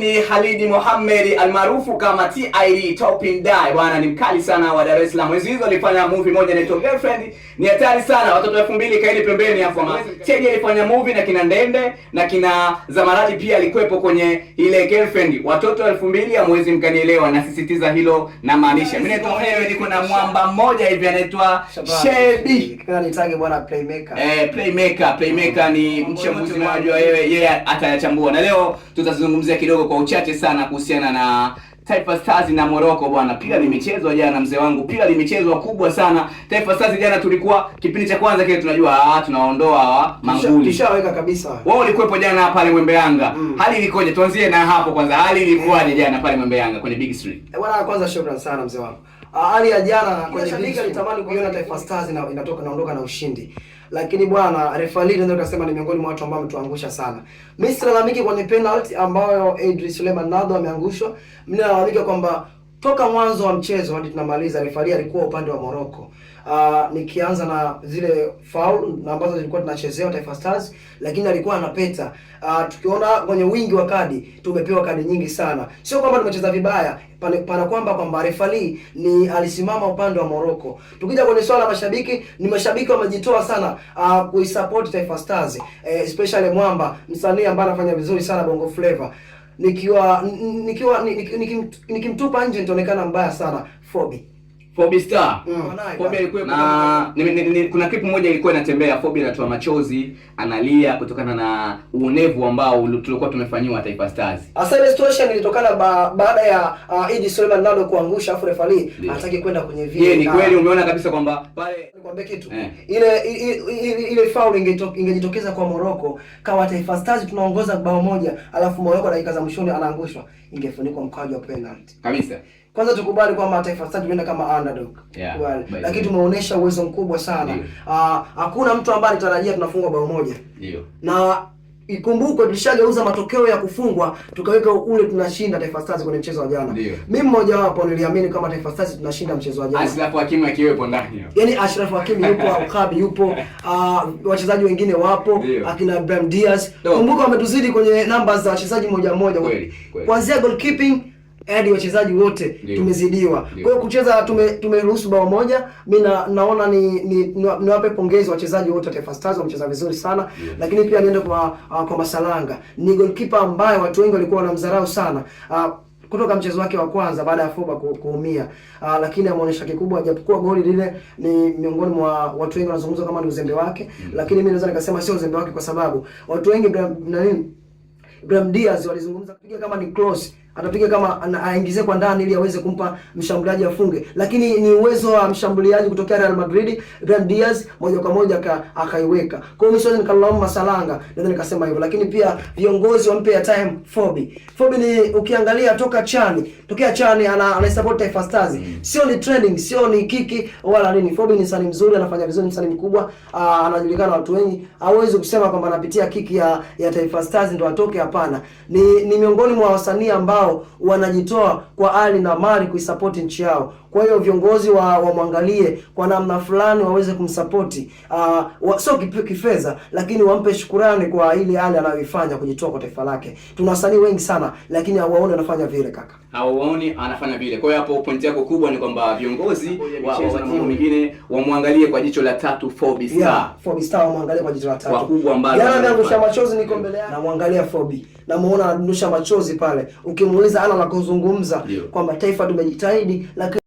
Ni Khalidi Mohamed almaarufu kama TID Top in Die. Bwana ni mkali sana wa Dar es Salaam. Enzi hizo alifanya movie moja inaitwa Girlfriend. Ni hatari sana. Watoto 2000 kaeni pembeni hapo. Teddy alifanya movie na kina Ndende na kina Zamaradi pia alikuwepo kwenye ile Girlfriend. Watoto 2000 hamwezi mkanielewa, nasisitiza hilo na maanisha. Mimi naitwa mwenyewe, niko na mwamba mmoja hivi anaitwa Shebi. Kila nitage bwana Playmaker. Playmaker, Playmaker ni mchambuzi unajua wewe, yeye atayachambua. Na leo tutazungumzia kidogo kwa uchache sana kuhusiana na Taifa Stars na Morocco bwana. Pila limechezwa jana mzee wangu, pila limechezwa kubwa sana. Taifa Stars jana tulikuwa kipindi cha kwanza kile tunajua tunaondoa hawa manguli. Tushaweka kabisa. Wao walikuwepo jana pale Mwembe Yanga. Hali ilikoje? Tuanzie na hapo kwanza. Hali ilikuwaje jana pale Mwembe Yanga kwenye Big Three? Bwana, kwanza shukrani sana mzee wangu. Hali ya jana kwenye Big Three nilitamani kuiona Taifa Stars inatoka naondoka na ushindi. Lakini bwana referee naweza kusema ni miongoni mwa watu ambao wametuangusha sana. Mimi silalamiki kwenye penalty ambayo Idris Suleiman Nado ameangushwa. Mimi nalalamika kwamba toka mwanzo wa mchezo hadi tunamaliza referee alikuwa upande wa Morocco. Nikianza na zile foul na ambazo zilikuwa tunachezewa Taifa Stars, lakini alikuwa anapeta. Tukiona kwenye wingi wa kadi tumepewa kadi nyingi sana. Sio kwamba tumecheza vibaya, pana kwamba referee ni alisimama upande wa Morocco. Tukija kwenye swala la mashabiki, ni mashabiki wamejitoa sana kuisupport Taifa Stars, especially Mwamba, msanii ambaye anafanya vizuri sana Bongo Flava. Nikiwa nikiwa nikimtupa nje nitaonekana mbaya sana. Fobi. Fobi Star. Fobi alikuwa na kuna clip moja ilikuwa inatembea, Fobi anatoa machozi, analia kutokana na uonevu ambao tulikuwa tumefanyiwa Taifa Stars. Asa ile situation ilitokana baada ya Idi Suleiman Nado kuangusha, afu referee hataki kwenda kwenye VAR. Je, ni kweli umeona kabisa kwamba pale nikwambie kitu. Ile foul ingejitokeza kwa Morocco, kama Taifa Stars tunaongoza bao moja, alafu Morocco dakika za mwishoni anaangushwa, ingefunikwa mkwaju wa penalty. Kabisa. Kwanza tukubali kwamba Taifa Stars tulienda kama underdog. Yeah, lakini tumeonyesha uwezo mkubwa sana. Hakuna mtu ambaye alitarajia tunafungwa bao moja. Ndio. Na ikumbukwe tulishageuza matokeo ya kufungwa tukaweka ule tunashinda Taifa Stars kwenye mchezo wa jana. Mimi mmoja wapo niliamini kama Taifa Stars tunashinda mchezo wa jana. Ashraf Hakimi akiwepo ndani hapo. Yaani Ashraf Hakimi yupo, Alkabi yupo, wachezaji wengine wapo, akina Ibrahim Diaz. Kumbuka wametuzidi kwenye numbers za wachezaji moja moja. Kuanzia goalkeeping hadi wachezaji wote tumezidiwa. Kwa hiyo kucheza tumeruhusu bao moja. Mimi naona niwape pongezi wachezaji wote wa Taifa Stars, wamecheza vizuri sana. Lakini pia niende kwa Masalanga. Ni goalkeeper ambaye watu wengi walikuwa wanamdharau sana. Kutoka mchezo wake wa kwanza baada ya Foba kuumia. Lakini ameonyesha kikubwa, japokuwa goli lile ni miongoni mwa watu wengi wanazungumza kama ni uzembe wake. Lakini mimi naweza nikasema sio uzembe wake kwa sababu watu wengi Ibrahim Diaz walizungumza kupiga kama ni cross, atapiga kama aingize kwa ndani ili aweze kumpa mshambuliaji afunge, lakini ni uwezo wa mshambuliaji kutokea Real Madrid Ibrahim Diaz moja kwa moja akaiweka. Kwa hiyo mimi siwezi nikalaumu Masalanga, naweza nikasema hivyo, lakini pia viongozi wampe ya time Fobi. Fobi ni ukiangalia toka chani, tokea chani ana support Taifa Stars. Sio ni trending, sio ni kiki wala nini. Fobi ni msanii mzuri, anafanya vizuri, msanii mkubwa, anajulikana na watu wengi. Hawezi kusema kwamba anapitia kiki ya Taifa Stars ndo atoke, hapana. Ni miongoni mwa wasanii ambao wanajitoa kwa hali na mali kuisupport nchi yao. Kwa hiyo viongozi wamwangalie kwa namna fulani waweze kumsupport, sio kifedha, lakini wampe shukurani kwa ile hali anayoifanya kujitoa kwa taifa lake. Tuna wasanii wengi sana lakini hawaoni anafanya vile kaka. Hawaoni anafanya vile. Kwa hiyo hapo point yako kubwa ni kwamba viongozi wa timu mingine wamwangalie kwa jicho la tatu Fobi Star. Yeah, Fobi Star wamwangalie kwa jicho la tatu. Kwa kubwa ambalo jana ameangusha machozi, niko mbele yake. Namwangalia Fobi. Namuona anadondosha machozi pale. Ukimuuliza ana la kuzungumza kwamba taifa tumejitahidi lakini